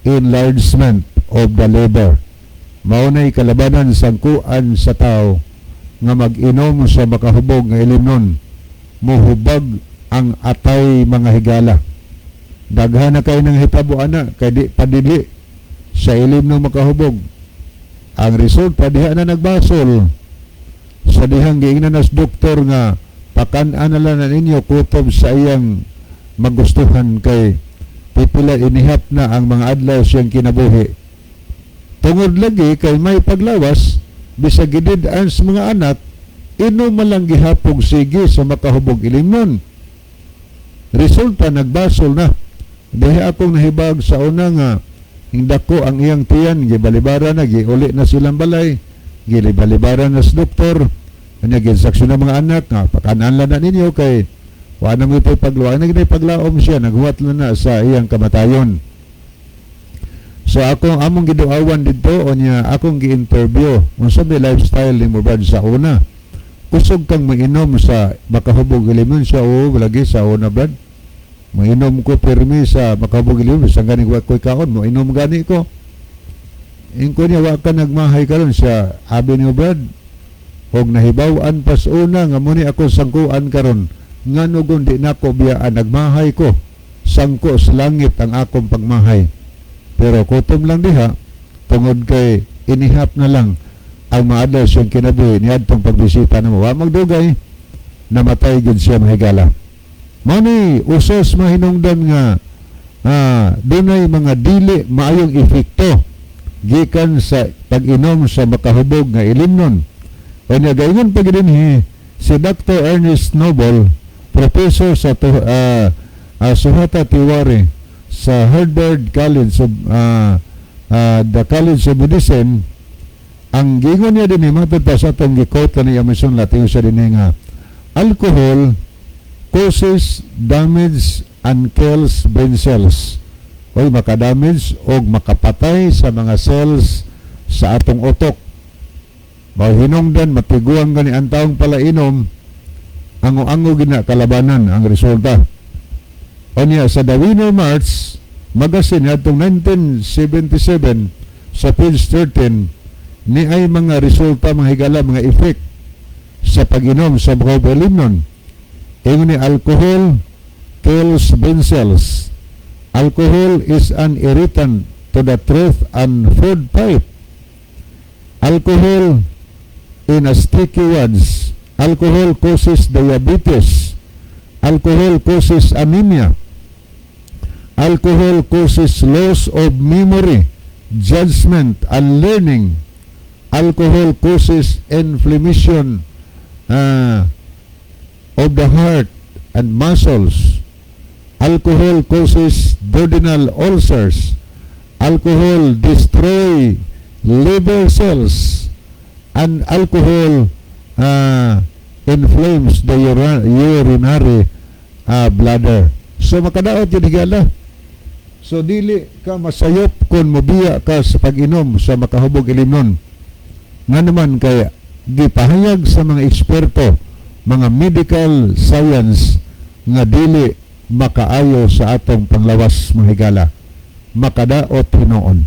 A: enlargement of the liver. Mao nay kalabanan sangkuan sa tao nga mag-inom sa makahubog nga ilimnon. Muhubag ang atay, mga higala. Daghan na kay nang hitabo ana kay di padili sa ilim ng makahubog. Ang resulta, diha na nagbasol sa dihang giingnan nas doktor nga pakan-an na lang na ninyo kutob sa iyang magustuhan kay pipila inihap na ang mga adlaw siyang kinabuhi. Tungod lagi kay may paglawas, bisag gidid-an sa mga anak, inom man lang gihapog sige sa makahubog ilimnon. Resulta, nagbasol na. Diha akong nahibag sa una nga hindako ang iyang tiyan, gibalibara na, giuli na silang balay, gilibalibara na sa doktor, kanya ginsaksyon ng mga anak nga pakanaan lang na ninyo kay wa na mo ito'y pagluwa na ginay paglaom siya, naghuwat lang na sa iyang kamatayon. So ako among giduawan dito o niya akong gi-interview, unsa may lifestyle nimo, Brad, sa una? Kusog kang mainom sa makahubog ilimon? Siya, "Oo lagi sa una, Brad. Mainom ko pirmi sa makahubog ilimon, bisan gani wa ko'y kaon, mo inom gani ko." Ingko niya, "Wa ka nagmahay karon?" Siya, "Abi niyo, Brad, og nahibaw-an pas una nga muni ako sangkuan karon, ngano gun di nako biyaan? Nagmahay ko, sangko sa langit ang akong pagmahay." Pero kutom lang diha tungod kay inihap na lang. Ang maadlaw siyang kinabuhi niadtong pagbisita namo. Wa magdugay, namatay gid siya, mahigala. Mao ni usas mahinungdan nga dunay mga dili maayong epekto gikan sa pag-inom sa makahubog nga ilimnon. Unya gaingon pa gid dinhi si Dr. Ernest Noble, professor sa Suhata Tiwari sa Harvard College of the College of Medicine. Ang giingon niya dinhi, matod pa sa atong gi-quote ni Amazon Latin siya dinhi nga alcohol causes damage and kills brain cells. Oy, makadamage og makapatay sa mga cells sa atong utok. Mao hinungdan matiguang gani ang taong palainom, ango-ango gina kalabanan ang resulta. Unya sa The Winter March magazine atong 1977 sa page 13 ni ay mga resulta, mga higala, mga effect sa pag-inom sa mga ilimnon. Ingon ni, alcohol kills brain cells. Alcohol is an irritant to the throat and food pipe. Alcohol in a sticky words. Alcohol causes diabetes. Alcohol causes anemia. Alcohol causes loss of memory, judgment, and learning. Alcohol causes inflammation of the heart and muscles. Alcohol causes duodenal ulcers. Alcohol destroy liver cells. And alcohol inflames the urinary bladder. So makadaot yun, higala. So dili ka masayop kung mobiya ka sa pag-inom sa makahubog ilimnon. Nga naman kay gipahayag sa mga eksperto, mga medical science nga dili makaayo sa atong panglawas, mga higala. Makadaot hinuon.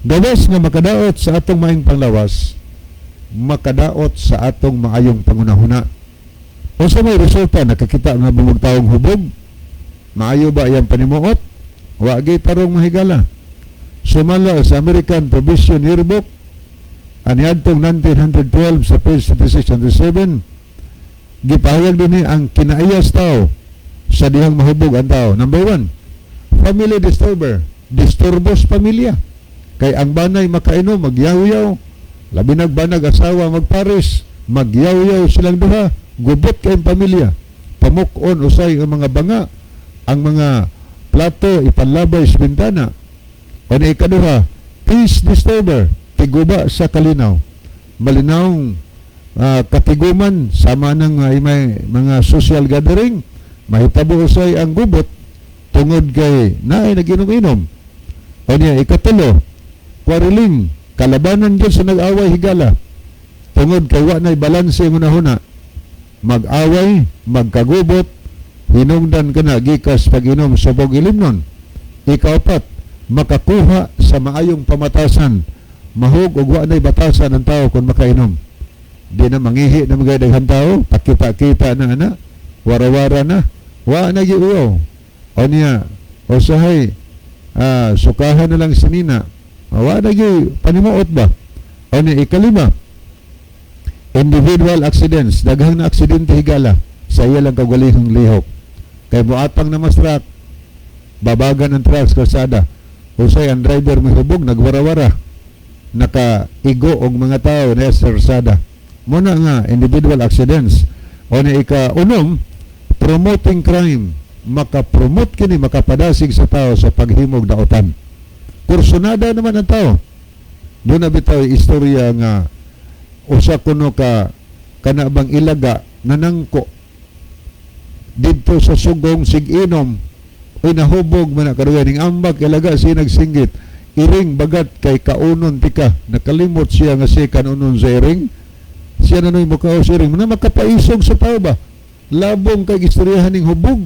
A: Gawas nga makadaot sa atong maayong panglawas, makadaot sa atong maayong pangunahuna. Unsa may resulta? Nakakita nga bumug taong hubog? Maayo ba iyang panimuot? Wa gyud tarong, mahigala. Sumala sa American Provision Yearbook aniadtong 1912 sa page 36 and 7, gipahayag dinhi ang kinaiyas tao sa dihang mahubog ang tao. Number 1, family disturber, disturbos pamilya. Kay ang banay makainom, magyaw-yaw, labi nag banag asawa magpares, magyaw-yaw silang duha, gubot kay pamilya. Pamuk-on usay ang mga banga, ang mga plato ipanlabay sa bintana. O na ikaduha, peace disturber, tiguba sa kalinaw. Malinawng katiguman sama ng may mga social gathering, mahitabo usay ang gubot tungod kay naay naginom-inom. O niya ikatulo, quarreling, kalabanan gyud sa nag-away, higala. Tungod kay wa nay balanse ang hunahuna. Mag-away, magkagubot, hinungdan kana gikas pag-inom sa hubog ilimnon. Ikaapat, makakuha sa maayong pamatasan. Mahug og wa nay batasan ang tao kung makainom. Di na mangihi na mga daghang tao, pakita-kita na ana, wara-wara na, wa na giuyaw. O niya, o sahay, sukahan na lang sinina, wa na gi panimuot ba? O niya, ikalima, individual accidents, daghang na aksidente, higala, sa iya lang kaugalingong lihok. Kay muatang na mas truck, babagan ang truck sa kalsada. Usay ang driver mahubog, nagwarawara, nakaigo og mga tao na sa kalsada. Muna nga, individual accidents. O na ika-unom, promoting crime. Makapromote kini, makapadasig sa tao sa paghimog daotan. Kursunada naman ang tao. Doon na bitaw istorya nga usa kuno ka kana bang ilaga nanangko didto sa sugong sig-inom. Uy, nahubog man na karuyan ning ambak ilaga siya, nagsinggit, "Iring, bagat kay kaunon tika." Nakalimot siya nga siya kanunon sa iring. Siya na no'y mukha sa iring na makapaisog sa tao ba. Labong kay istoryahan ning hubog,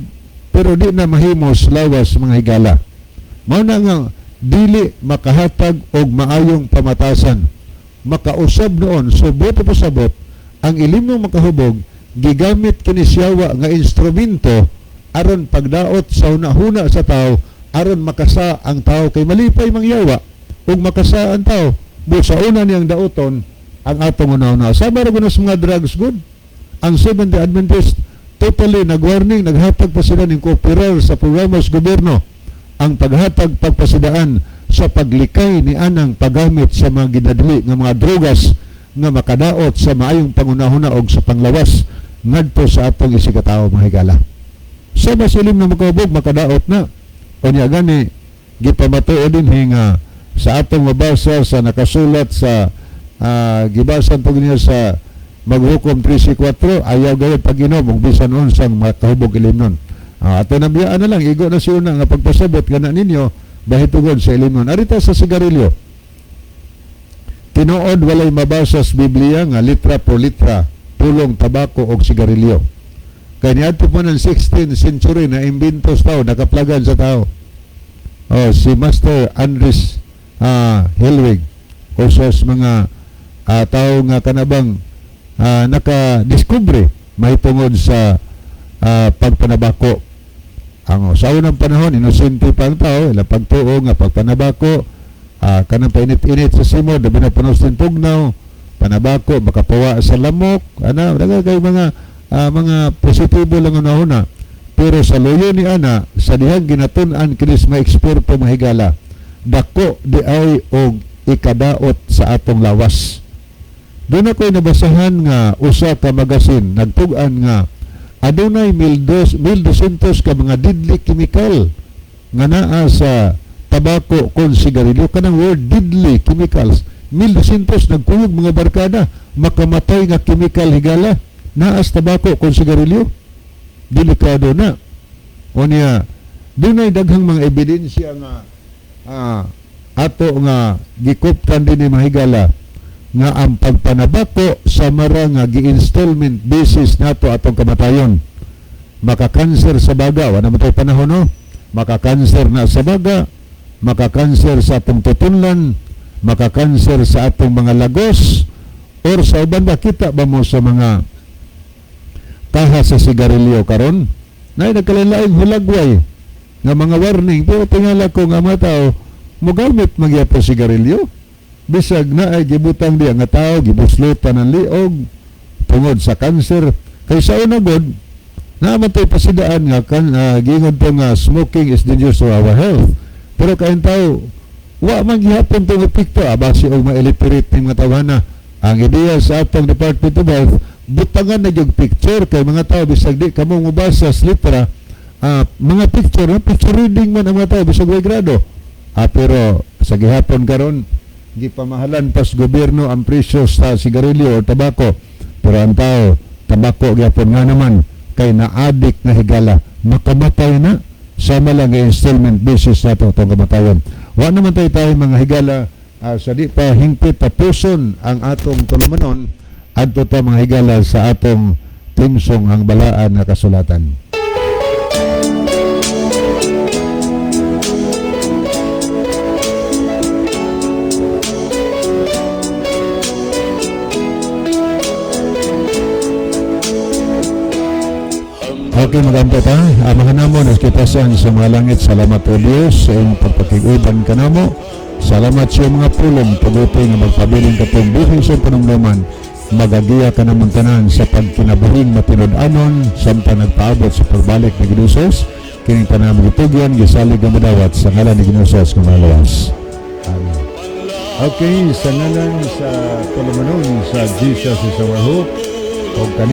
A: pero di na mahimos lawas, mga higala. Mao na nga dili makahatag og maayong pamatasan, makausab noon. So buot pasabot, ang ilimnong makahubog gigamit kini siyawa nga instrumento aron pagdaot sa hunahuna sa tao, aron makasa ang tao, kay malipay mangyawa ug makasa ang tao. Bu sa una niyang daoton Ang atong una-una. Sama ra sa mga drugs good. Ang Seventh-day Adventist totally nag-warning, naghatag pa sila ng kooperar sa programa sa gobyerno ang paghatag pagpasidaan sa paglikay ni anang paggamit sa mga ginadali nga mga drogas nga makadaot sa maayong pangunahuna og sa panglawas ngadto sa atong isigkatawo, mga higala. Sa masilim na makahubog, makadaot na. Unya gani, gipamatuod din nga sa atong mabasa sa nakasulat sa gibasan po niya sa Maghukom 3.4, ayaw gayud pag-inom og bisan unsang makahubog ilimnon. Ato na biyaan na lang, igo na siya nga pagpasabot kana ninyo bahitugod sa ilimnon. Arita sa sigarilyo. Tinuod walay mabasa sa Biblia nga litra por litra pulong tabako og sigarilyo. Kay niadto pa ng 16th century na imbento sa tao, nakaplagan sa tao. Oh, si Master Andres Hellwig o sa mga tao nga kanabang naka-discover mahitungod sa pagpanabako. Ang sa unang panahon, inosente pa ang tao, ila pagtuo nga pagpanabako, kanang painit-init sa simod, labi na punos ng tugnaw, panabako, makapawa sa lamok, ana, daga kay mga positibo lang ang una. Pero sa luyo ni ana, sa dihang ginatun-an kinis mga eksperto, mahigala, dako di ay og ikadaot sa atong lawas. Doon ako'y nabasahan nga usa ka magasin nagtug-an nga adunay 1,200 ka mga deadly chemical nga naa sa tabako kon sigarilyo. Kanang word deadly chemicals, 1,200, nagkuyog mga barkada, makamatay nga chemical, higala, naa sa tabako kon sigarilyo. Delikado na. Unya dunay daghang mga ebidensya nga ato nga gikuptan din ni, mahigala, nga ang pagpanabako sa mara nga gi-installment basis nato atong kamatayon. Makakanser sa baga, wala man tayo panahon, no? Makakanser na sa baga, makakanser sa atong tutunlan, makakanser sa atong mga lagos or sa uban ba. Kita ba mo sa mga kaha sa sigarilyo karon na nagkalain-laing hulagway nga mga warning, pero tingala ko nga mga tao mogamit magyapon sigarilyo bisag na ay gibutang diya nga tao gibuslutan ng liog tungod sa kanser. Kay sa una god naa man pasidaan nga kan giingon to nga smoking is dangerous to our health, pero kain tao wa man gihapon tong epekto abasi og ma-illiterate ning mga tawhana. Ang ideya sa atong Department of Health, butangan na yung picture kay mga tao bisag di kamo mobasa sa litra, mga picture no? Picture reading man ang mga tao bisag way grado. Pero sa gihapon karon gipamahalan pas gobyerno ang presyo sa sigarilyo o tabako, pero ang tao tabako gyapon nga naman kay na-addict na, higala, makamatay na. Sama lang nga installment basis nato itong kamatayon. Wa naman tayo tayo mga higala, sa di pa hingpit tapuson ang atong tulumanon, adto ta, mga higala, sa atong theme song, ang balaan na kasulatan. Okay, magampo ta. Amahan namo na kitasan sa mga langit. Salamat o Diyos sa iyong pagpakig-uban kanamo. Salamat sa iyong mga pulong, paguti nga magpabiling katong buhi sa panumduman. Magagiya ka namong tanan sa pagkinabuhing matinud-anon samtang nagpaabot sa pagbalik ni Ginoo Jesus. Kining tanan gitugyan, gisalig nga madawat sa ngalan ni Ginoo Jesus nga malawas. Amen. Okay, sa ngalan sa tulumanon sa Jesus is our hope. Og